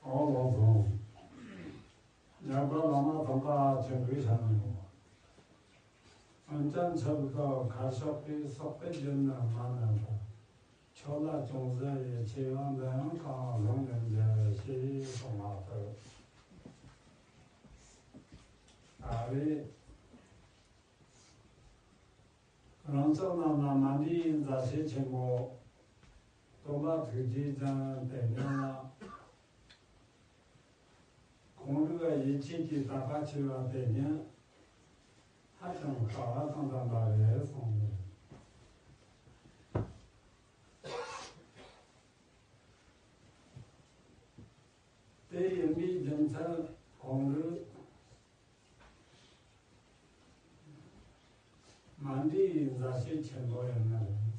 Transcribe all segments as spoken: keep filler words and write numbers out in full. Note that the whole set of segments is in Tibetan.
ཨོ་ལོ་སོང་། ཉག་པ་བླ་མ་དམ་པ་ཆེན་པོའི་ཞལ་ནས། འོན་ཀྱང་ཆབ་ཏུ་ཁ་ཤོག་པའི་སོག་པའི་རྒྱུན་ནི་མ་ནོན་པར། ཁྱོད་ལ་ཅུང་ཟད་ཡིད་ཆེས་ཡང་འདི་ཡང་གང་བཟང་ལེན་འགྱུར་ཞེས་གསུངས་པ་ལྟར། ད་རེས་རང་ཅག་རྣམས་ལ་མ་འདྲིས་མཛའ་བཤེས་ཆེན་པོ་སྟོན་པ་ཐུགས་རྗེ་ཅན་དེ་ཉིད་ལ། ཁོང་རང་ཡིད་ཆེས་ཀྱི་དད་པ་ཆེ་བ་དེ་ཉིད་ཧ་ཅང་དཀའ་བ་དང་ལྡན་པ་རེད་གསུངས་ནས། དེ་ཡིན་པའི་རྒྱུ་མཚན་ཁོང་རང་མ་འདྲིས་མཛའ་བཤེས་ཆེན་པོ་ཡིན་ནི་རེད།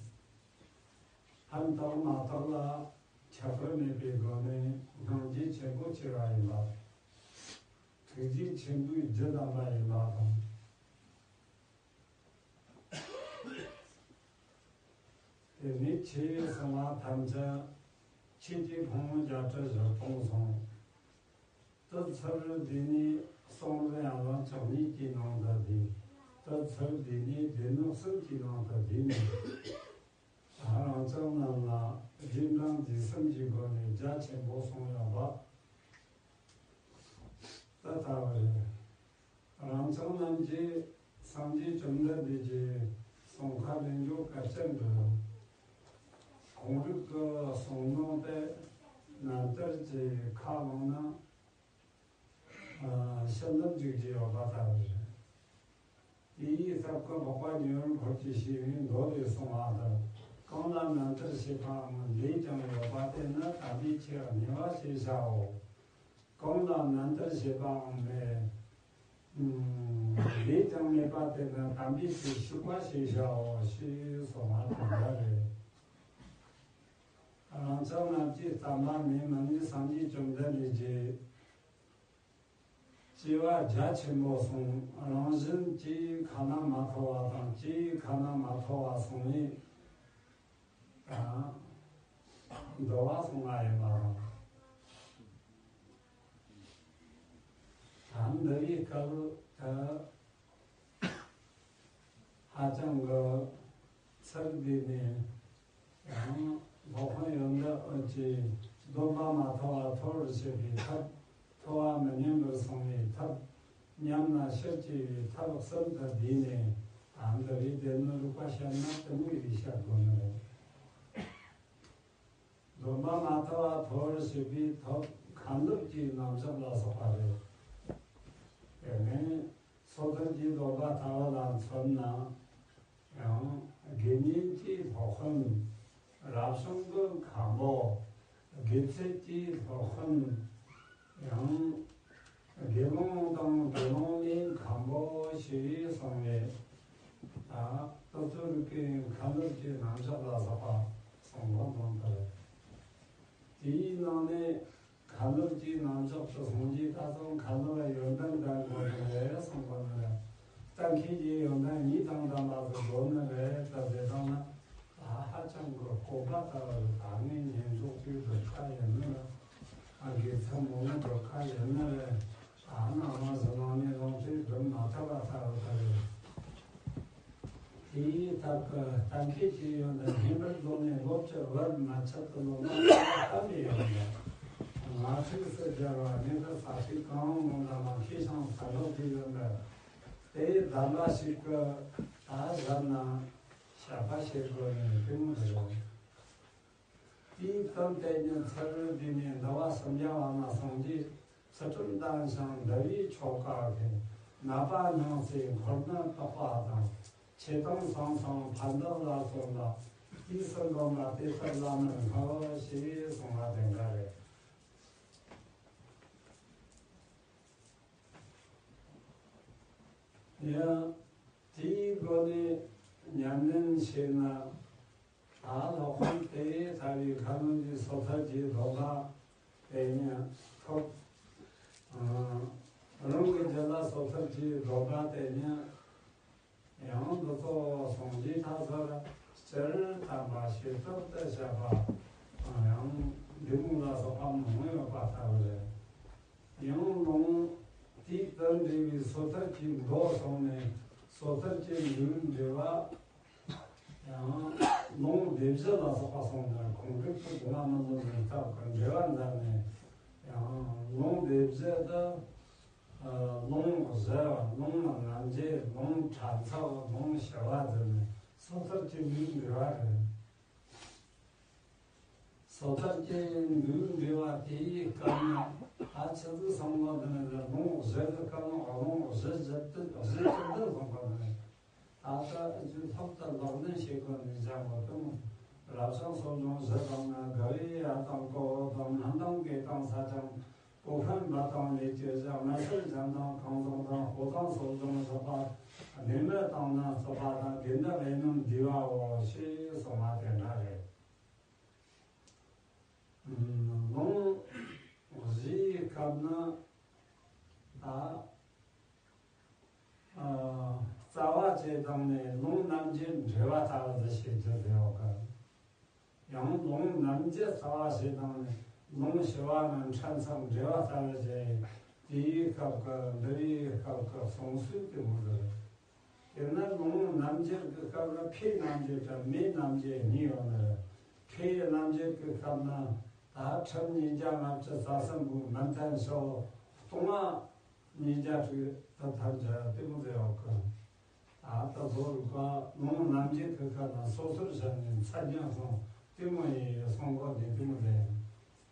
ཕན་བཏགས་མ་བཏགས་ལ་ཁྱད་པར་མེད་པའི་སྒོ་ནས་སྙིང་རྗེ་ཆེན་པོ་ཆེ་བ་ཡིན་པ། ཐུགས་རྗེ་ཆེན་པོའི་རྒྱུ་དམ་པ་ཡིན་པ་དང་། དེ་ནས་ཆོས་གསུང་བ་ཐམས་ཅད་ཆོས་ཀྱི་ཕུང་བོ་བརྒྱད་ཁྲི་བཞི་སྟོང་སོང་། དེ་ཚུར་འདི་ནས་གསུང་རུ་ཡང་ལ་བཅུ་གཉིས་ཀྱི་ནང་དུ་བསྡུས། དེ་ཚུར་འདི་ནས་སྡེ་སྣོད་གསུམ་གྱི་ནང་དུ་བསྡུས་ནས། ད་རང་ཅག་རྣམས་ལ་རྗེས་འབྲང་རྗེས་གསུམ་གྱི་སྒོ་ནས་རྒྱ་ཆེན་པོ་གསུངས་ཡོད་པ་དེ་ལྟ་བུ་རེད། རང་ཅག་རྣམས་ཀྱིས་སངས་རྒྱས་བཅོམ་ལྡན་འདས་ཀྱི་གསུང་ཁ་ལེན་རྒྱུ་གལ་ཆེན་འདུག། ཁོང་རང་གི་གསུང་ནང་དེ་ནན་ཏན་གྱིས་ཁས་བླངས་ན། ཨ། ཤིན་ཏུ་འགྲིག་གི་ཡོད་པ་ལྟ་བུ་རེད། དེའི་སྐབས་ཀྱི་འཕགས་པ་ཉེ་བར་འཁོར་གྱིས་ཞེས་པའི་མདོ་ལས་གསུངས་པ་ལྟར། གང་ལ་ནན་ཏན་བྱེད་པའང་ལས་ཀྱང་ཡོད་པ་དེ་ནི་དམ་པའི་ཆོས་ཉེ་བར་ཞེས་བྱའོ། གང་ལ་ནན་ཏན་བྱེད་པའང་མེད། ལས་ཀྱང་མེད་པ་དེ་ནི་དམ་པའི་ཆོས་ཞུགས་པ་ཞེས་བྱའོ་ཞེས་གསུངས་པ་དེ་འདྲ་རེད། རང་ཅག་རྣམས་ཀྱིས་བསམ་པ་ནི་མི་ནི་སངས་རྒྱས་བཅོམ་ལྡན་འདས་ཀྱི་སྐྱེ་བ་རྒྱ་ཆེན་པོ་སོང་། རང་བཞིན་གྱིས་ཁ་ན་མ་ཐོ་བ་དང་སྐྱེ་ཁ་ན་མ་ཐོ་བ་སོང་ནས་དང་། འདུལ་བ་སོང་བ་ཡིན་པ་དང་། ད་འདི་ཡི་སྐབས་དེ་ཧ་ཅང་གི་ཚུར་བསྡུས་ནས་ཡང་སློབ་དཔོན་ཡོན་ཏན་དབུས་ཀྱིས་སྡོམ་པ་མ་ཐོ་བ་ཐོབ་པར་བྱེད་པའི་ཐབས། ཐོ་བ་མི་ཉམས་པར་སོང་བའི་ཐབས། ཉམས་ན་ཕྱིར་སྐྱེ་བའི་ཐབས་གསུམ་དུ་བསྡུས་ནས། ད་འདི་རིགས་དེ་ནི་རིགས་པ་བཤད་ན་དེ་མོ་ཡིས་བཤད་དགོས་ནི་རེད། སྡོམ་པ་མ་ཐོ་བ་ཐོབ་པར་བྱེད་པའི་ཐབས་མཁའ་འགྲོ་གི་རྣམ་གཞག་ལ་སོགས་པ་རེད། དེ་ནས་སོ་ཐར་གྱི་སྡོམ་པ་ལྟ་བུ་ལ་མཚོན་ན། ཡང་དགེ་བསྙེན་གྱི་སློབ་དཔོན། རབ་བྱུང་གི་མཁན་པོ། དགེ་ཚུལ་གྱི་སློབ་དཔོན། ཡང་དགེ་སློང་དང་དགེ་སློང་མའི་མཁན་པོ་ཞེས་གསུངས་ནས། ད་དེ་ཚོ་རིགས་ཀྱི་མཁའ་འགྲོ་གི་རྣམ་གཞག་ལ་སོགས་པ་གསུངས་པ་མང་དུ་རེད། དེའི་ནང་ནས་མཁའ་འགྲོ་གི་རྣམ་གཞག་ཏུ་སོང་རྗེས་ད་གཟོད་མཁའ་འགྲོ་ལ་ཡོན་ཏན་ལྡན་དགོས་ནི་རེད་གསུངས་པ་ནི་རེད། གཏན་འཁེལ་གྱི་ཡོན་ཏན་གཉིས་དང་ལྡན་པ་ཟིག་དགོས་ནི་རེད་ད་ཟེར་བཏང་ན། ད་ཧ་ཅང་གི་སྤོབས་པ་ལྟ་བུ་རེད། ད་ངས་ཉན་འཇོག་གི་སྒྲུབ་ཁ་ཡིན་ནི་རེད། ཨ། དགེ་ཚུལ་མང་པོ་སྒྲུབ་ཁ་ཡིན་ནི་རེད། ད་ནང་མ་ཟིན་ནང་ནས་ལོངས་སྤྱོད་སྒྲུབ་མ་ཐུབ་པ་ལྟ་བུ་ད་རེད། དེའི་ཐབས་ཀྱི་གཏན་འཁེལ་གྱི་ཡོན་ཏན་སྙན་པར་བསྒྲགས་ནས་སློབ་ཀྱི་བར་མ་ཆད་དུ་ལོངས་པ་གཏན་ནས་ཡོད་མེད། ང་ཚིགས་སུ་སྦྱར་བ་ཉི་ཤུ་རྩ་གཅིག་གང་རུང་དང་མ་མཁས་ཤིང་ས་འདོགས་ཀྱི་ཡོན་ཏན་དེ་གདམས་པ་ཞིག་གི་ད་བཞག་ན་བཤད་པ་བྱེད་དགོས་ནས་དེ་མོ་རེད། དེའི་དོན་དེ་ཉིད་ཚུར་བསྡུས་ནས་འདུལ་བ་སུམ་བརྒྱ་པ་ན་སངས་རྒྱས་ཚུལ་ཁྲིམས་ལྡན་ཞིང་འདུལ་བའི་ཆོ་ག་གི་ནད་པ་སྙུང་སའི་འཁོར་ནད་དག་པ་དང་། ཆོས་དང་ཟང་ཟིང་ཕན་བདེ་ལ་སོགས་ལ་དུས་སུ་འདོམས་པ་དེ་ལྟར་ལ་མི་སྨོད་ཞེས་གསུངས་པ་དེ་འདྲ་རེད། ཡང་དེའི་སྒོ་ནས་ཉམས་ལེན་བྱས་ན། ད་སློབ་དཔོན་དེ་ལྟ་བུའི་མཁན་པོ་གི་སོ་ཐར་གྱི་སྡོམ་པ་དེ་ཉིད་ཐོབ། ཨ། རང་གི་རྒྱུད་ལ་སོ་ཐར་གྱི་སྡོམ་པ་དེ་ཉིད་ཡང་འདི་ཚོ་སངས་རྒྱས་ཐ་ཚར་སྤྱིར་དམ་པ་ཞེས་རྟག་ཏུ་བཤད་པ་ཡང་འདི་མོ་ལ། ལ་སོགས་པ་མང་ཡོད་པ་ལྟ་བུ་རེད། ཡང་ལུང་དེའི་དོན་འགྲེལ་བའི་སོ་ཐར་གྱི་མདོ་གསུངས་ནས་སོ་ཐར་གྱི་མདོའི་འགྲེལ་བ། ཡང་ལུང་སྡེ་བཞི་ལ་སོགས་པ་གསུངས་ནས་གོང་འགྲིག་ཏུ་དགོངས་པ་མི་འདུག་ནས་སྐབས་ཀྱི་འགྲེལ་བ་མཛད་ནས། ཡང་ལུང་སྡེ་བཞི་དུ་ལུང་བཞི། ལུང་རྣམ་འབྱེད། ལུང་ཕྲན་ཚེགས། ལུང་ཞི་བ་བརྩིས་ནས་སོ་ཐར་གྱི་མདོའི་འགྲེལ་བ་རེད། སོ་ཐར་གྱི་མདོའི་འགྲེལ་བ་དེའི་སྐབས་ན་ད་ཆི་ཟིག་གསུང་གོ་དེ་ནི་ལུང་བཞི་གི་སྐབས་ན་ལུང་བཞི་བཞི་བཅུ་བཞི་བཅུ་བདུན་གསུང་གོ་དེ་ནི། ད་ལྟ་ཨ་ཅུ་ལྷག་ཏུ་ལག་ལེན་བྱེད་དགོས་ནས་བཞག་གོ་དེ་མོ། རབ་བྱུང་སོ་བྱུང་བཞི་དང་ནི། དགའ་བའི་ཡ་དང་གོ་དང་སྨན་དང་གོས་དང་ས་ཆང་། ཕོ་ཧྲན་བ་དང་ལས་ཀྱི་བཞག་མ་སེར་གཞན་དང་ཁང་བཟང་དང་སྤོ་དང་སོ་བྱུང་བཞི་པ། གནས་མལ་དང་ནི་རྩིག་པ་དང་དགེ་འདུན་ལས་རྣམས་འདུས་པའོ་ཞེས་གསུངས་པ་དེ་འདྲ་རེད། ལུང་བཞིའི་སྐབས་ན་ད་རྩ་བ་བཅད་བཏང་ནས་ལུང་རྣམ་འབྱེད་འགྲེལ་བ་ལྟ་བུ་ཟིག་བྱེད་རྒྱུ་དེ་ཡོད་གི། ཡང་ལུང་རྣམ་འབྱེད་རྩ་བ་བྱས་བཏང་ནས་ལུང་ཞི་བ་ནི་ཕྲན་ཚེགས་འགྲེལ་བ་ལྟ་བུ་བྱས། དེའི་སྐབས་ཀྱི་འདུལ་བའི་སྐབས་ཀྱི་གསུང་སྲོལ་དེ་མོ་ཟིག་རེད། དེས་ན་ལུང་རྣམ་འབྱེད་ཀྱི་སྐབས་ལ་ཕའི་རྣམ་འབྱེད་དང་མའི་རྣམ་འབྱེད་གཉིས་ཡོད་ནི་རེད། ཕའི་རྣམ་འབྱེད་ཀྱི་སྐབས་ན་ད་ཁྲིམས་ཉིས་བརྒྱ་ལྔ་བཅུ་རྩ་གསུམ་པོའི་མི་མཐུན་ཕྱོགས་སྟོང་བ་ཉིས་བརྒྱ་དྲུག་ཏུ་ཐམས་ཅད་དེ་མོ་ཟེར་ཡོད་གི། ད་ལྟ་བཟོ་རིག་པ་ལུང་རྣམ་འབྱེད་ཀྱི་སྐབས་ན་སོ་སོར་བྱས་ནས་མཚན་ཉིད་གསུངས་དེ་མོ་ཡིན་གསུང་གོ་ནི་དེ་མོ་ཟེར།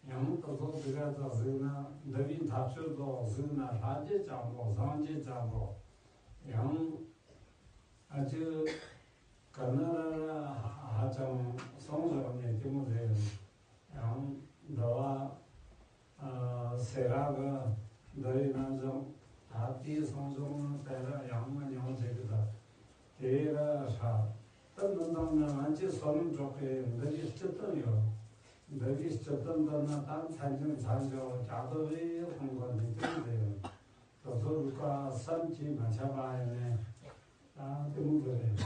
ཡང་དུ་ཚོགས་འདི་ག་ཙམ་གཟིགས་ན་འདུལ་བའི་མཐའ་དཔྱོད་ལོ། གཟིགས་ན་ལྷ་རྒྱུད་ཅང་པོ་སངས་རྒྱས་ཅང་པོ། ཡང་ཨ་ཅེ་ག་ན་ར་ཧ་ཅང་གསུང་རོགས་ནས་དེ་མོ་རེད། ཡང་འདུལ་བ་སེ་ར་གི་འདུལ་བའི་རྣམ་གཞུང་ད་ལྟའི་གསུང་རོགས་ནས་དེ་ར་ཡང་མ་མྱོང་བྱེད་ཀྱི་ད། དེ་ར་ཧྲ། ད་མི་འདང་ན་ང་ཚོའི་བསོད་ནམས་གྲོགས་ཀྱི་འདུལ་བའི་སྤྱི་དོན་ཡོད། འདུལ་བའི་སྤྱི་དོན་འདི་ན་ད་མཚན་ཅན་མཚན་ཅན་ལ་ཀྱག་རྡོ་རེ་གསུང་གོ་འདི་དོན་དེ་ཡོད། དེ་ཚོ་རིག་པ་བསམ་གྱིས་མ་ཁྱབ་པ་ཡིན་ནས་ད་དེ་མོ་དེ་རེད།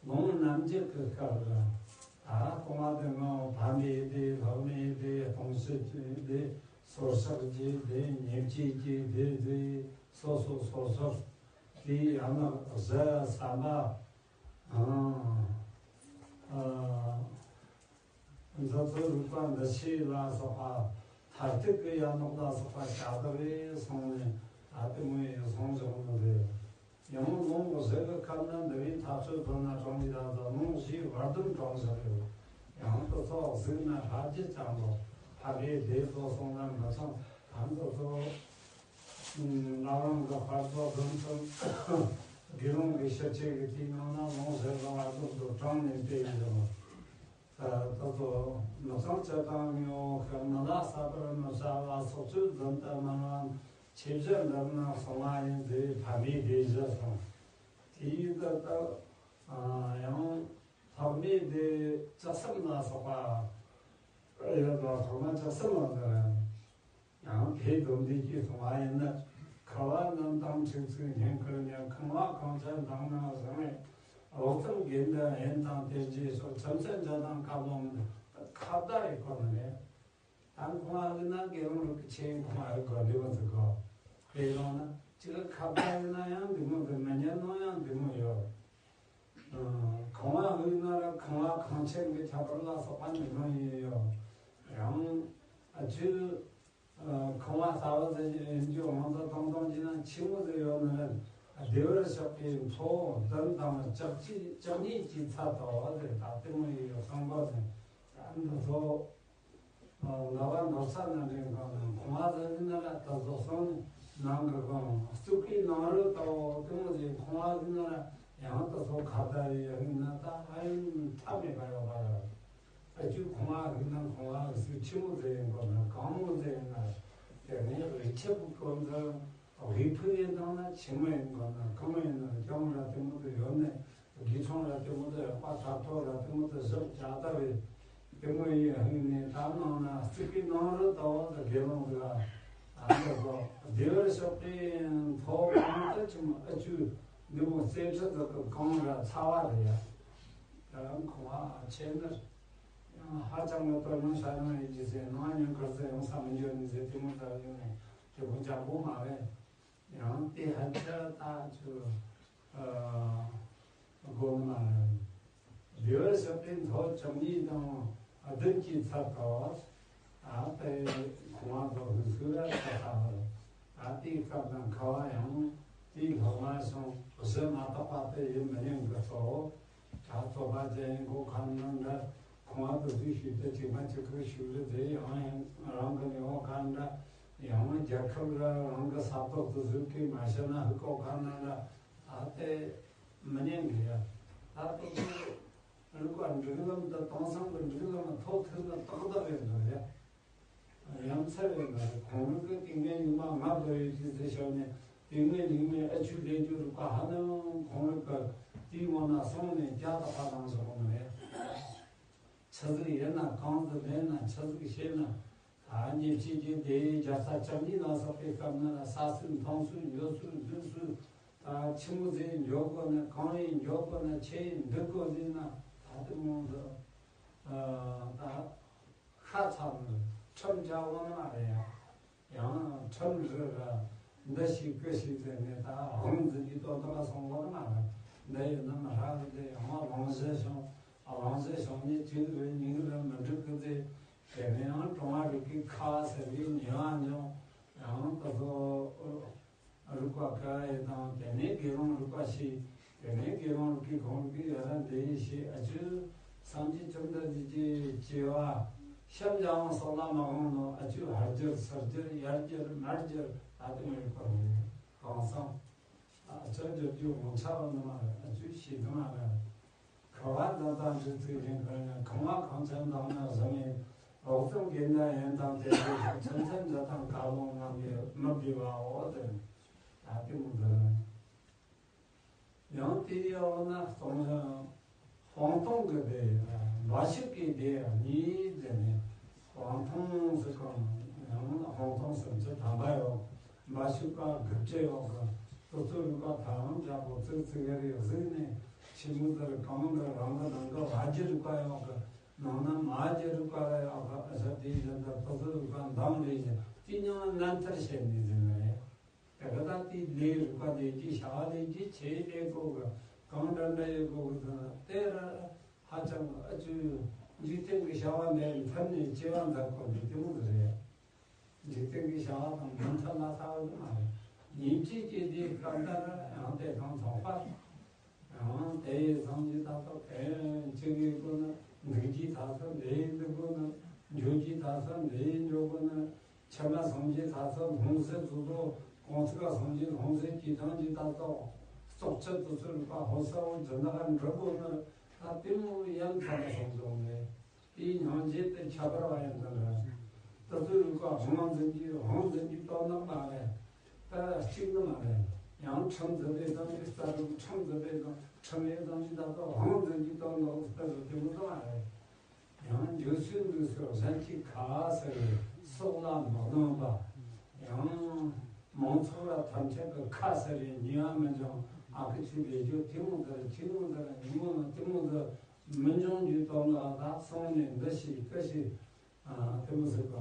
ལུང་རྣམ་འབྱེད་ཀྱི་སྐབས་ལ་ད་རྐང་པ་དེ་ངོ་། ཕ་མའི་སྡེ། ལྷག་མའི་སྡེ། སྟོང་ཕྱིར་གྱི་སྡེ། སོར་ཆགས་ཀྱི་སྡེ། ཉེར་སྐྱེས་ཀྱི་སྡེ་ཟེར་སོ་སོ་སོ་སོར། དེའི་ཡང་ན་གཞི་བསམ་པ། ཨ། འདི་ཚོ་རིག་པ་འདུ་བྱེད་ལ་སོགས་པ། མཐར་ཐུག་གི་ཡན་ལག་ལ་སོགས་པ་ཀྱག་རྡོ་རེ་གསུངས་ནས་ད་དེ་མོ་ཡི་གསུང་བཞག་ནི་རེད། ཡང་ལུང་བཞི་གི་ཁམས་ན་འདུལ་བའི་མཐའ་དཔྱོད་དོན་ན་དྲངས་ཡི་ད་ལྟ་ལུང་བཞིའི་བར་དོན་དྲངས་བཞག་ཡོད། ཡང་དུ་ཚོགས་གཟིགས་ན་ལྷ་རྒྱུད་ཅང་པོ། ཕ་གིའི་སྡེ་ཚོ་གསུངས་ན་མི་ཚང་། ད་འདི་ཚོ་བླ་བྲང་གི་དཔལ་ཚོགས་བདུན་ཚོ་དགེ་སློང་གི་ཞིབ་དཔྱད་ཀྱི་དེའི་ནང་ན་ལུང་བཞི་གི་བར་དོན་དུ་དྲངས་ནས་བལྟས་ཡིན་ནོ། ད་ལྟ་ཚོ་མི་ཚང་བྱེད་དང་ངོ་ཤེས་མི་ལ་གསལ་བར་མི་བྱ་བ་སོགས་ཚུལ་བདུན་ལྟར་མ་ལ་ཆེ་བཞི་འདིར་ན་གསུངས་པ་ཡིན་ཟེར། ཕ་མའི་སྡེ་བཞི་གསུངས། དེའི་ད་ལྟ་ཡང་ལྷག་མའི་སྡེ་བཅུ་གསུམ་ལ་སོགས་པ་ཡོད་པ་ཐོག་མ་བཅུ་གསུམ་ལ་འདིར། ཡང་དེའི་སྡོམ་འདི་ཀྱིས་གསུངས་པ་ཡིན་ན། ཁ་བ་རྣམས་དང་ཁྲིག་ཚིག་སྙན་ཁུར་ཉན། ཁང་བ་གང་ཆེན་དང་ནང་བཟང་བས། འོག་ཙམ་དགེ་འདུན་ཡིན་དང་དེ་རྗེས་སུ། ཁྲིམས་སེལ་འཇོག་དང་བཀའ་སློབ་ཁ་བརྡ་ཡི་སྐོར་ནི་རེད། ད་ཁང་བ་ལུས་ན་དགེ་སློང་རིགས་ཀྱི་ཆེད་ཁང་བ་ཡི་སྐོར་འདི་བ་ཚོ་གོ། དེ་ཡང་ན་ཅིག་ཁ་བརྡ་ཡིན་ན་ཡང་འདི་མོ་གི་མི་ཉན་ནོ་ཡང་འདི་མོ་ཡོད། ཁང་བ་ལུས་ན་ར་ཁང་བ་གང་ཆེན་གྱི་ཁྱད་པར་ལ་སོགས་པ་འདི་མོ་ཡིན་ཡོད། ཡང་ཨ་ཅུ། ཁང་བ་ལྟ་བུ་དེ་ཡིན་རྒྱུ་ང་ཚོ་དང་དང་གྱི་ན་ཆི་མོ་དེ་ཡོད་ན་རེད། བདེ་བར་གཤེགས་པའི་མཚོ་བདུན་དང་ལྕགས་ཀྱི་ལྕགས་གཉིས་ཀྱི་ཚལ་ལྟ་བུ་དེ་ད་ལྟ་མོ་ཡི་གསང་པ་དེ་འདི་ཚོ་ལ་བ་འདོར་ས་ན་འདྲེན་གང་ན་ཁང་བ་དེ་ཡིན་ན་ར་ད་བཟོ་སོང་ནང་གི་གང་རྩིག་པའི་ནང་རོལ་ལྟ་བུ་དེ་མོ་དེ་ཁང་བ་ཡིན་ན་ར་ཡང་ད་བཟོ་ཁ་བརྡ་ཡི་ཡིན་ན་ད་ཧ་ཡང་མཐའ་མེད་པ་ཡོད་པ་རེད། ཨ་ཅུ་ཁང་བ་གི་ནང་ཁང་བ་གི་ཟིག་ཆི་མོ་ཟིག་ཡིན་དགོས་ན་གང་མོ་ཟིག་ཡིན་ན། དེ་ནས་རི་ཆེ་བུ་ཀོ་འདི་དབུས་ཕུག་ཡིན་དང་ན་ཆི་མོ་ཡིན་དགོས་ན་གང་ཡིན་ན་རྒྱང་ར་དེ་མོ་དེ་ཡོད་ནས་དགེ་ཚང་ར་དེ་མོ་དེ་ཡོད་པ་དྲ་ཐོག་ར་དེ་མོ་དེ་བཞག་བྱ་ལྟ་བས་དེ་མོ་ཡིན་ཧིང་ནས་ད་ནང་ན་རྩིག་པའི་ནང་རུ་ལྟ་བ་དེ་དགེ་སློང་དེ་ལ་ཨ་འདི་ཚོ་བདེ་བར་གཤེགས་པའི་མཚོ་གང་དུ་ཆི་མོ་ཨ་ཅུ་འདི་མོ་རྩེ་ཁྲི་དེ་གི་གང་ར་ཚ་བ་རེད་ཡ། ད་ཁང་བ་ཆེ་ནར། ཧ་ཅང་གི་དོ་སྣང་བྱ་ཡང་ཡིན་གྱི་ཟེར། ནང་ཉན་ཁར་ཟེར་ཡོང་ས་མི་འགྱུར་ནི་ཟེར། དེ་མོ་ལྟར་ཡོང་ནས་དེ་ཁོ་འཇམ་པོ་མ་རེད། ཡང་དེ་ཧ་ཅང་ད་ཚོ་དགོངས་མ་རེད། བདེ་བར་གཤེགས་པའི་མཐོ་བཅུ་གཉིས་དང་བདུན་གྱི་ཚབ་ཏུ། ཨ་ཏེ་ཁོང་བ་དོ་ཧུ་སུ་ར་ས་ས་བར། ཨ་དེའི་སྐབས་ན་ཁ་བ་ཡང་དེའི་ལྷག་མ་སོང་གཞི་མ་དག་པ་དེ་ཡིན་མི་ཉན་གི་ཚོ། ད་ཚོ་པ་ཅན་གོ་ཁ་ནང་འདྲ་ཁོང་བ་དོ་ཧུ་ཞུས་ཏེ་ཅིག་མ་ཅིག་གི་ཞུ་རེ་དེ་ཡང་ཡང་རང་གི་ནི་འོ་ཁ་འདྲ་ཡང་རྒྱལ་ཁབ་ར་རང་གི་ས་ཐོག་ཏུ་ཟུག་གི་མ་ཤེས་ན་ཧུ་གོ་ཁ་ནང་འདྲ། ཨ་དེ་མི་ཉན་གི་ཡ། ད་དོ་ཚོ་རིག་པ་འགྲིག་ལམ་དང་དེང་སང་གི་འགྲིག་ལམ་ཐོག་ཐུག་ན་ཏག་ཏག་རེད་འདུག་ཡ། ཡ་མཚར་རེད་འདུག་ཁོང་རང་གི་ཏིང་ངེ་ཉི་མ་ང་བོ་ཡོད་ཀྱི་ཟེར་ཞོར་ནས་ཏིང་ངེ་ཉི་མའི་ཨ་ཆུ་ལས་རྒྱུ་རིག་པ་ཧ་ནང་ཁོང་རང་གི་དེའི་ངོ་ན་སོང་ནས་རྒྱ་དག་པ་དང་སོགས་ནི་རེད། ཆི་ཟིག་ཡིན་ན་གང་ཟིག་ལེན་ན་ཆི་ཟིག་བྱེད་ན། ད་ཉེ་ཕྱི་གི་དེ་བརྒྱ་རྩ་བཅུ་གཉིས་ལ་སོགས་པའི་སྐབས་ན་ལ་ས་སྲོད་མཐོང་སྲོད་འགྱོ་སྲོད་འཛུལ་སྲོད། ད་ཆི་མོ་ཟིག་འགྱོ་དགོ་ན་གང་ཡིན་འགྱོ་དགོ་ན་ཆི་ཡིན་འདུག་དགོ་ཟིན་ན་ད་དེ་མོ་ཟིག་ད་ཤ་ཚ་ནི་ཁྲིམས་བཅའ་བོ་ནི་མ་རེད་ཡ། ཡང་ཁྲིམས་རེད་ར། འདི་ཞིག་ཀི་ཞིག་ཟེར་ནས་ད་དབང་འཛིན་གྱི་དོན་དག་སོང་བ་མ་རེད། འདི་ཡིན་ན་མི་ཧྲ་གི་དེ་ཡང་རང་བཞིན་བྱུང་། རང་བཞིན་བྱུང་ནས་གཅིག་རེད་གཉིས་རེད་མི་འགྲིག་གི་ཟེར། དེ་ནས་ཡང་གྲོང་བ་རིག་གི་ཁ་ཟེར་བའི་ཉེས་པ་འཇོག་ཡང་དེ་ཚོ་རིག་པ་ཁ་ཡི་དང་དེ་ནས་དགེ་སློང་རིག་པ་ཞིག་དེ་ནས་དགེ་སློང་རིག་གི་གོང་གི་ཡ་ར་འདི་ཡི་ཞིག་ཨ་ཅུ་སངས་རྒྱས་བཅོམ་ལྡན་འདས་ཀྱི་སྐྱེ་བ་ཤམ་བྱང་སོགས་ལ་མ་འོང་ནོ། ཨ་ཅུ་ཧར་གྱུར་ཚུར་གྱུར་ཡར་གྱུར་མར་གྱུར་ད་དུང་ཡོད་པ་རེད། གང་སང་ཨ་ཅག་རྒྱབ་རྒྱུ་ངོ་ཚ་བ་ནི་མ་རེད། ཨ་ཅུ་ཤེས་ནི་མ་རེད། ཁ་བ་ད་ལྟ་འདྲི་ཚིག་རིང་ཁར་ཡང་ཁང་བ་ཁང་ཚན་དང་ན་བཟང་ངེ་འོག་ཙམ་དགེ་འདྲ་ཡན་དང་དེ་ཚོ་ཚན་ཚན་འདྲ་དང་ཀ་ལོང་ངམ་ཡོད་མི་དགེ་བའོ་དེ་ད་དེ་མོ་དེ་རེད། ཡང་དེའི་འོག་ན་སྟོང་སྤང་ལྟུང་གི་སྡེ། འབའ་ཞིག་གི་སྡེ་གཉིས་ཟེར་ནས་སྤང་ལྟུང་ཟེར་གང་ཡང་སྤང་ལྟུང་སུམ་ཅུ་ཐམ་པ་ཡོད། འབའ་ཞིག་པ་དགུ་བཅུ་ཡོད་གི། དེ་ཚོ་རིག་པ་ཐམས་ཅད་པོ་ཙིག་ཙིག་རེ་གཟིགས་ནས་ཕྱི་མོ་ལྟར་གང་ལྟར་རང་གི་ནང་གི་བ་རྒྱུད་རིག་པ་ཡོད་གི། ནང་ན་མ་རྒྱུད་རིག་པ་ལ་ཡོད་གི། ཨ་ས་དེའི་བཞིན་དུ་དེ་ཚོ་རིག་པ་འདམ་རེ་བཞིན་དེ་མྱང་རྣམ་ཐར་བྱེད་ནས་ཟེར་ནས། དེ་ག་ད་དེའི་ལས་རིག་པ་ལས་ཀྱི་བྱ་བ་ལས་ཀྱི་ཆེད་ལས་གོ་གི། གང་འདྲ་འདྲ་ཡོད་གོ་གི་དང་དེ་ར་ཧ་ཅང་ཨ་ཅུ་འཇིག་རྟེན་གྱི་བྱ་བ་ལས་མཐུན་ནས་སྐྱེ་བ་འདའ་དགོས་འདུག་དེ་མོ་དེ་རེད། འཇིག་རྟེན་གྱི་བྱ་བ་དང་མི་མཐུན་ལ་ལྟ་བ་ནི་མ་རེད། ཉིན་གཅིག་གི་དེའི་སྐབས་འདྲ་ར་ཡང་དེ་དང་ཚོགས་པ། ཡང་དེ་ཡི་སངས་རྒྱས་ད་ལྟ་དེ་ཅི་གི་སྒོ་ནས་འདུག་རྒྱུའི་ཐ་ཚོ་འདི་ཡི་འདུག་སྒོ་ནས་འགྱོ་རྒྱུའི་ཐ་ཚོ་འདི་ཡི་འགྱོ་སྒོ་ནས། ཕྱི་མ་སངས་རྒྱས་ད་ཚོ་ལྷུང་བཟེད་དུ་ཚོ་གོང་ཚིག་ག་སངས་རྒྱས་ལྷུང་བཟེད་ཀྱི་ཐང་གི་ད་ཚོ་སྲོག་ཆད་དུ་ཚོ་རིག་པ་ཧོ་ས་བོ་འཛིན་ན་འགྲུབ་དགོས་ན་ད་དེ་མོ་ཡང་ཚ་ལ་སོང་སོང་ནས་དེའི་སྙིང་རྗེ་དེ་ཁྱད་པར་བ་ཡང་འདི་ལ་དུ་ཚོ་རིག་པ་ཧོང་འཛིན་གྱི་ཧོང་འཛིན་གྱི་དོན་དག་མ་རེད། ད་གཅིག་ནི་མ་རེད། ཡང་ཁྲིམས་འཛིན་པའི་དང་གི་ལྟ་རུ་ཁྲིམས་འཛིན་པའི་དང་ཁྲིམས་ཡོད་དང་གི་ད་ཚོ་ཧོང་འཛིན་གྱི་དོན་དག་ལྟ་རུ་དེ་མོ་ཚོ་མ་རེད། ཡང་འགྱོད་སེམས་འདུག་སེ་གཞན་གྱི་ཁ་ཟེར་བའི་སྲོག་ལ་མི་གནོད་པ། ཡང་མང་ཚོགས་ལ་ཐམས་ཅད་ཀྱི་ཁ་ཟེར་བའི་ཉེས་པ་མི་འབྱུང་། ཨ་ཁུ་ཚོས་ལས་རྒྱུ་དེ་མོ་ཟེར་ཁྱི་མོ་ཟེར་ཉི་མོ་ལ་དེ་མོ་ཟེར་མི་འབྱུང་རྒྱུའི་དོན་ལ་ད་སོང་ནས་འདི་ཞིག་ཀི་ཞིག་དེ་མོ་ཟེར་གོ།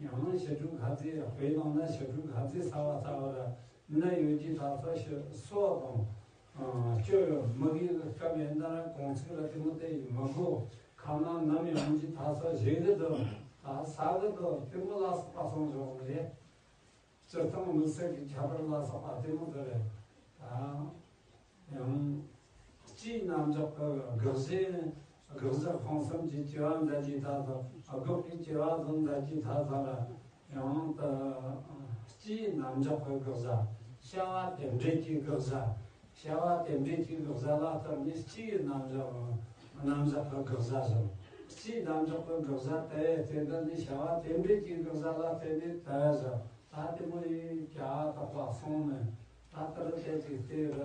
ཡང་ཞི་ཁྲོའི་ཁ་ཟས་དཔེ་བླངས་ན་ཞི་ཁྲོའི་ཁ་ཟས་ཟ་བ་ཟ་བ་ར་ནད་ཡོད་ཀྱི་ད་ཚོ་ཞི་སོ་དང་། སྐྱོ་ཡོད་མི་གི་སྐབས་ཡིན་ན་གོང་ཚིག་ལ་དེ་མོ་དེ་ཡིན་མི་དགོས། ཁ་ན་ནམ་ཡོང་གི་ད་ཚོ་བཞེས་གི་འདུག་ད་ཟ་གི་འདུག་དེ་མོ་ལ་སོགས་པ་སོང་བྱུང་རེད། སྤྱིར་བཏང་དམིགས་བསལ་གྱི་ཁྱད་པར་ལ་སོགས་པ་དེ་མོ་དེ་རེད། ད། ཡང་། སྤྱིའི་རྣམ་གཞག་གི་དགག་བྱའི་དགག་བྱ་ཁོང་གསུམ་གྱི་སྐྱེ་བ་འདའ་རྒྱུའི་ཐ་ཚོ་དགག་པའི་སྐྱེ་བ་ཚོ་འདའ་རྒྱུའི་ཐ་ཚོ་ལ་ཡང་དུ། སྤྱིའི་རྣམ་གཞག་གི་དགག་བྱ། བྱ་བ་དེ་འདྲས་ཀྱི་དགག་བྱ། བྱ་བ་དེ་འདྲས་ཀྱི་དགག་བྱ་ལ་ལྟར་ནས་སྤྱིའི་རྣམ་གཞག་རྣམ་གཞག་གི་དགག་བྱ་བཞིན། སྤྱིའི་རྣམ་གཞག་གི་དགག་བྱ་དེ་དེ་འདྲ་ནས་བྱ་བ་དེ་འདྲས་ཀྱི་དགག་བྱ་ལ་བརྟེན་ནས་དེ་བཞིན། ད་དེ་མོ་ཡིན་ཀྱང་དག་པ་སོང་ནས་ད་ལྟར་བཤད་ཅིག་དེ་ར་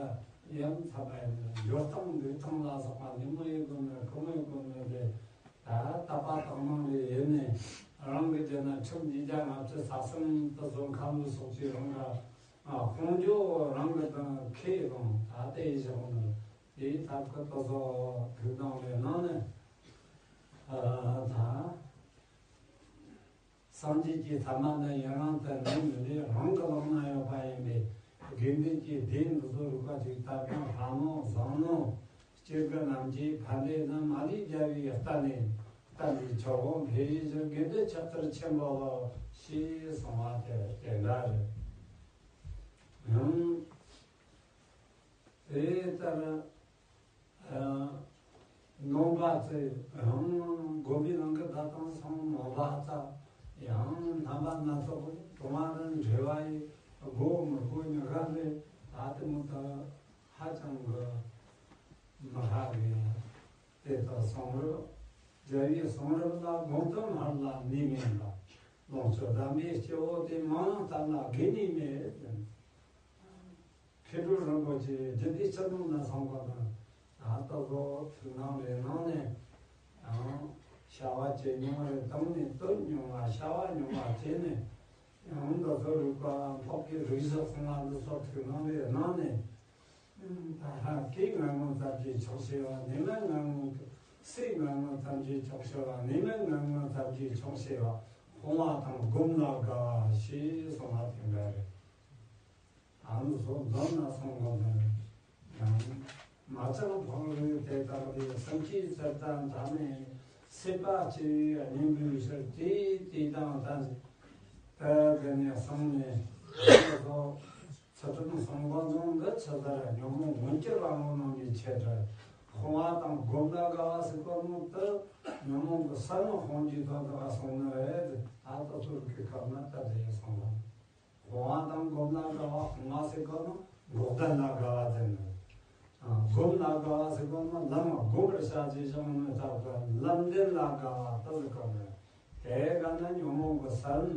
ཡང་ཚ་བ་ཡིན་ན་འགྱུར་སྟངས་འདུག་སྟངས་ལ་སོགས་པ་ནི་མོ་ཡིན་དགོས་ནས་ཁོ་མོ་ཡིན་དགོས་ནས་རེད། ད་དག་པ་དག་སྣང་ལས་ཡིན་ནས་རང་གི་རྒྱུད་ན་ཁྲིམས་ཉིས་བརྒྱ་ལྔ་བཅུ་ས་གསུམ་དུ་བཟོ་ཁམས་ལ་སོགས་ཀྱི་རང་ག་དཔུང་འཇོག་རང་གི་དང་ཁེ་རང་ད་ལྟ་ཡིན་བཞག་ནས་དེའི་ཐབས་ཀྱི་དུ་བཟོ་ཐུགས་སྣང་ལས་ནང་ནས། ད་སངས་རྒྱས་ཀྱི་ཐ་མ་ནི་ཡུན་རིང་དུ་གནས་མི་ལུས་རང་གི་ལག་ན་ཡོད་པ་ཡིན་པས། དགེ་འདུན་གྱི་སྡེ་འདི་ཚོ་རིག་པ་ཅིག་ལྟ་སྟངས་ལྷ་མོ་བཟང་མོ་སྤྱིར་གྱི་རྣམ་འབྱེད་ཕན་བདེ་ནི་མ་ལུས་རྒྱལ་བའི་གཏན་ནས་གཏན་པའི་མཆོག་འོང་འཕེལ་ཡུལ་གྱི་དགེ་འདུན་ཆེ་ཚུལ་ཆེན་པོ་ལོ། ཞེས་གསུངས་པ་དེ་དེ་འདྲ་རེད། ཡང་དེ་ལྟར་ནོམ་པ་ཚེ་ཡང་དགོན་པའི་ནང་གི་བདག་དང་སོང་མོ་བ་ཚ་ཡང་རྣམ་པ་སྣ་ཚོགས་གྲོང་བ་རུ་འབྲེལ་བ་ཡི་སྒོ་མི་སྒོ་ཉི་ཤར་ལས་ད་ལྟ་མུ་མཐུད་ཧ་ཅང་གི་མི་ཧ་གི་དེ་ལྟར་གསུང་རབ་རྒྱལ་བའི་གསུང་རབ་ལ་དགོངས་དོན་སྔར་ལ་ནུས་མེད་ལ། ལོངས་སྤྱོད་གདམས་པའི་སྐྱེ་བོ་དེ་མང་བསྟན་ལ་དགེ་ནུས་མེད། མཁས་གྲུབ་རིན་པོ་ཆེ་རྒྱུད་སྡེ་སྤྱི་ནོར་ན་སོང་བ་དང་། ད་ལྟ་བཟོ་ཐུགས་སྣང་རེ་གནང་ནས་ཡང་བྱ་བ་བྱེད་མྱོང་རེ་བཏང་ནས་བཏོན་མྱོང་བ་བྱ་བ་མྱོང་བ་བྱས་ནས་ཡང་འདི་ཚོ་རིག་པ་འཕགས་པའི་རིགས་སུ་སོང་བ་འདི་ཚོ་ཐུགས་སྣང་རེ་གནང་ནས། ད་ཧ་གི་ངན་ངོན་ཙམ་གྱིས་ཆོག་ཤེས་པ་ནི་མེད་ངན་ངོན། སའི་ངན་ངོན་ཙམ་གྱིས་ཆོག་ཤེས་པ་ནི་མེད་ངན་ངོན་ཙམ་གྱིས་ཆོག་ཤེས་པ། སྤོང་བ་དང་སྒོམ་ལ་དགའ་བ་ཞེས་གསུངས་པ་དེ་འདྲ་རེད། ཨ་ནུ་སོགས་འཛོམས་ན་སོང་གོ་ནས་ཡང་མ་ཚང་ཕང་རུས་དེ་དག་ལས་སེམས་ཀྱི་ཚད་དང་འདྲ་མེད་སྲེད་པ་སྐྱེ་བའི་གཉེན་པོའི་ཕྱིར་དེའི་དེ་དང་ལྡན་ཞིང་། དེ་དེ་ནས་སོང་ནས་ཨ་ནུ་སོགས་ཚུལ་ཁྲིམས་སྲུང་བ་ཚོ་འདི་ཆི་ཟེར་ཉོན་མོངས་མུན་གྱི་རང་ངོ་རྣམས་ཀྱི་ཆེད་དུ་སྤོང་བ་དང་སྒོམ་ལ་དགའ་བ་ཟེར་གོ་ནོ་དེ་ཉོན་མོངས་ཀྱི་ས་བོན་སྤོང་རྒྱུའི་དོན་དག་ག་སོང་ནི་རེད། ད་ལྟ་ཚུལ་གྱི་ཁ་ན་ལྟ་དེ་སོང་བ། སྤོང་བ་དང་སྒོམ་ལ་དགའ་བ། སྤོང་བ་ཟེར་གོ་ནོ་འགོག་བདེན་ལ་དགའ་བ་དེ་ནི། སྒོམ་ལ་དགའ་བ་ཟེར་གོ་ནོ་ལམ་སྒོམ་པར་བྱ་ཞེས་བྱ་བ་ནི་ལྟ་བུ་ལམ་བདེན་ལ་དགའ་བ་དེ་ཟེར་གོ་ནི། དེ་ག་ན་ཉོན་མོངས་ཀྱི་ས་བོན་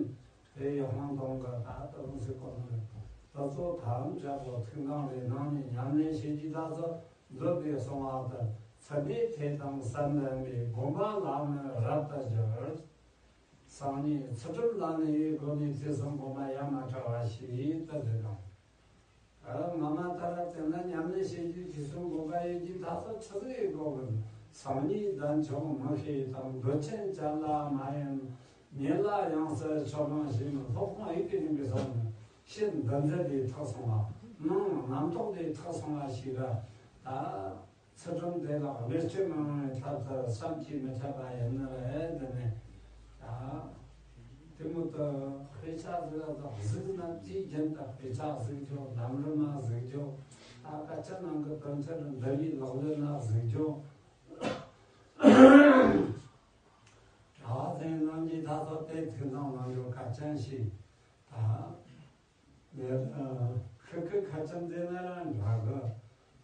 དེ་ཡི་སྤང་ཐོབ་གི་ད་ལྟ་རུང་ཟེར་གོ་ནི་རེད། དེ་ཚོ་ཐམས་ཅད་པོ་ཐུགས་སྣང་རེ་གནང་ནས་ཉམས་ལེན་བྱེད་ཀྱི་ད་ཚོ་མཛོད་དེ་གསུང་བ་ལྟར་ཚད་མས་ཐེག་དང་བསམ་ལྡན་པའི་སྒོམ་པ་ལ་ནི་རབ་ཏུ་སྦྱོར། སང་ཉིན་ཚུལ་ཁྲིམས་ལ་ནི་ཡི་སྒོ་ནས་ཐེག་གསུམ་སྒོམ་པ་ཡ་མ་བྲལ་བ་ཞིག་ཏུ་ཟེར་དང་། ཨ་ང་མ་ལྟར་དེ་ན་ཉམས་ལེན་བྱེད་རྒྱུ་ཐེག་གསུམ་སྒོམ་པ་ཡོད་ཀྱི་ད་ཚོ་ཆི་ཟིག་ཡིན་གོ་གི། སང་ཉིན་གདན་ཆོག་མི་ཤེས་དང་འདོད་ཆེན་ཅན་ལ་མ་ཡིན། ཉིན་ལ་ཡང་སྲིད་ཆོས་སྤང་ཞིག་ནི་སློབ་དཔོན་ཡི་གེ་ཉིན་པའི་སོང་ནི་ཕྱི་འདི་མཛད་དེ་ཐག་སོང་བ། ནང་རྣམ་རྟོག་དེ་ཐག་སོང་བ་ཞིག་ར། ད་ཚུལ་ཁྲིམས་དེ་ལ་བེད་སྤྱོད་མི་ཡོང་བའི་ཐབས་དེ་བསམ་གྱིས་མི་ཁྱབ་པ་ཡིན་ནི་རེད། དེ་ནས་ད་དེ་མོ་དུ་དཔེ་ཆ་ཟིག་ལ་ད་གཟིགས་ན་དེའི་རྒྱུན་དུ་དཔེ་ཆ་གཟིགས་རྒྱུ། ལམ་རིམ་ན་གཟིགས་རྒྱུ། ད་སྐད་ཆ་ནང་གི་དོན་ཚན་འདི་བའི་ལག་ལེན་ན་གཟིགས་རྒྱུ། གྲྭ་བ་ཚང་རྣམས་ཀྱིས་ད་ཚོ་དེ་ཐུགས་སྣང་གནང་རྒྱུ་གལ་ཆེན་ཞིག་ད། ལས་ཨ་ཁི་ཁི་ཁ་ཆེམས་དེ་ན་རང་འདྲ་གི།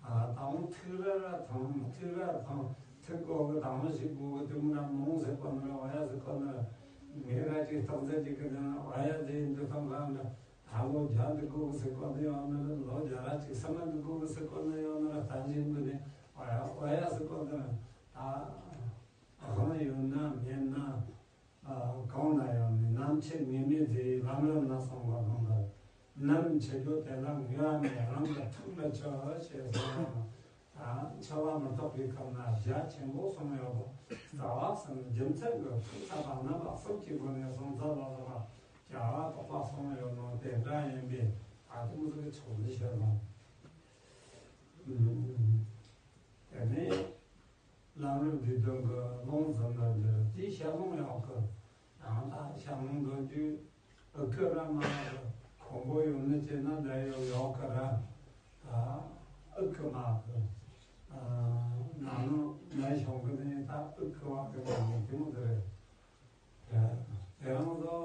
ཨ་དང་ཐུག་ར་ར་ཐང་ཐུག་ར་ཐང་ཐུག་གོ་གི། དང་ཞིག་གོ་གི་དེ་མོ་ར་མོང་ཟེར་གོ་ནི་ར་བ་ཡ་ཟེར་གོ་ནི་ར། ངས་ར་ཅིག་རྟགས་མཛད་ཅིག་གི་དེ་ན་བ་ཡ་དེ་འདི་ཐང་ག་འདྲ། ད་ལོ་བརྒྱ་འདི་གོ་གི་ཟེར་གོ་ནི་ཡོང་ནི་ར། ལོ་བརྒྱ་ར་ཅིག་ས་མ་འདི་གོ་གི་ཟེར་གོ་ནི་ཡོང་ནི་ར། ད་ཅིག་འདི་ནི་བ་ཡ་བ་ཡ་ཟེར་གོ་ནི་ར། ད་དབང་ཡོད་ན་མེད་ན། ཨ་གང་ན་ཡང་ནི་ནམ་འཆི་ངེས་མེད་དེ་ལམ་རིམ་ན་སོང་བ་གང་ལ། ནམ་འཆི་རྒྱུ་དེ་ལ་ངེས་པ་མེད་རང་གི་ཐུགས་ལ་ཆགས་ཞེས་གསུངས་པ་དང་། ད་འཆི་བ་མི་རྟག་པའི་ཁམས་ན་རྒྱ་ཆེན་པོ་གསུངས་ཡོད་པ། རྩ་བ་གསུམ་རྒྱུ་མཚན་གྱི་ཐུགས་ཐ་དང་རྣམ་པ་གསུམ་གྱི་སྒོ་ནས་གསུངས་ཚར་བ་ལ་བྱ་བ་དོགས་པ་གསུངས་ཡོད་ནོ་དེ་འདྲ་ཡིན་པས། ད་དུང་ཟིག་ཕྱོགས་འདི་བཤད་ལ། དེ་ནས། ལམ་རིམ་འདི་དོན་གྱི་ལུང་ཟིན་ན་འདིར་དེའི་ཞལ་ལུང་ཡག་གི། ཡང་ད་ཞལ་ལུང་འདོན་རྒྱུ་ཨི་ཁུ་ར་མ་གི་ཁོང་པོ་ཡོང་ནི་བྱས་ན་ལས་ཡོད་ཡག་གི་ར། ད་ཨི་ཁུ་མ་གི་ནང་ནང་ནས་བྱུང་གི་ནི་ད་ཨི་ཁུ་བ་གི་ནང་ནས་དེ་མོ་དེ་རེད། དེ་རང་ཚོ།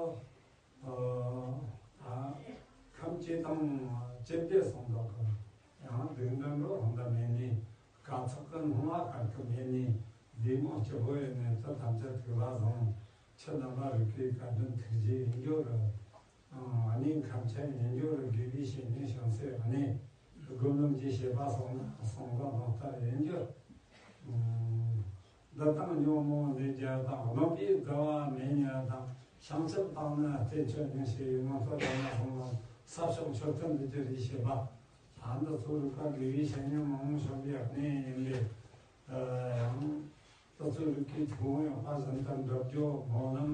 ཨ་ཁམས་སྐྱེ་དང་སྐྱེ་བདེ་སོང་དོག་གི། ཡང་སྡིག་འདྲ་འགྲོ་ཧོན་ད་མེད་ནི། དཀའ་ཚེགས་ཀྱི་སྣང་བ་གར་གི་མེད་ནི། བདེ་མོ་སྐྱིད་པོ་ཡོད་ནི་ཚུལ་ཐམས་ཅད་ཐུགས་ལ་བཟུང་། ཆོས་རྣམ་པ་རིག་པའི་བཀའ་དྲིན་ཐུགས་རྗེ་ཡིན་རྒྱུ་རེད། ཨ་ནི་ཁམས་ཆེན་ཡིན་རྒྱུ་རེད། དགེ་བའི་བཤེས་གཉེན་བྱང་སེམས་ཨ་ནི། སྒོམ་རྣམས་ཀྱི་བྱེད་པ་སོང་ན་སོང་ག་ལོག་ལྟར་ཡིན་རྒྱུ། འདི་དང་ཉོན་མོངས་ལས་རྒྱལ་དང་། གནོད་པའི་དགའ་བ་མེད་ཉལ་དང་། བྱང་ཆུབ་བཏང་ནི་རྟེན་མཆོག་ཉིད་ཞེས་ངོ་མཚར་ལྟར་ན་གསུངས་ལ། ས་ཕྱོགས་མཆོད་རྟེན་འདི་ཅི་རེད་ཞེས་པ། ད་འདི་ཚོ་རིག་པ་དགེ་བའི་བཤེས་གཉེན་མང་པོ་བྱོན་པའི་གནས་ཡིན་པས། ཡང་ ད་ཚོ་རིག་གི་ཐུན་ཡོད་པ་ཟིན་ད་འགྲོ་རྒྱུ་སྨོན་ལམ་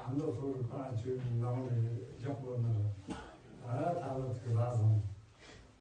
ཨ་མདོ་ཚོ་རིག་པ་ཅིག་ནང་ནས་རྒྱག་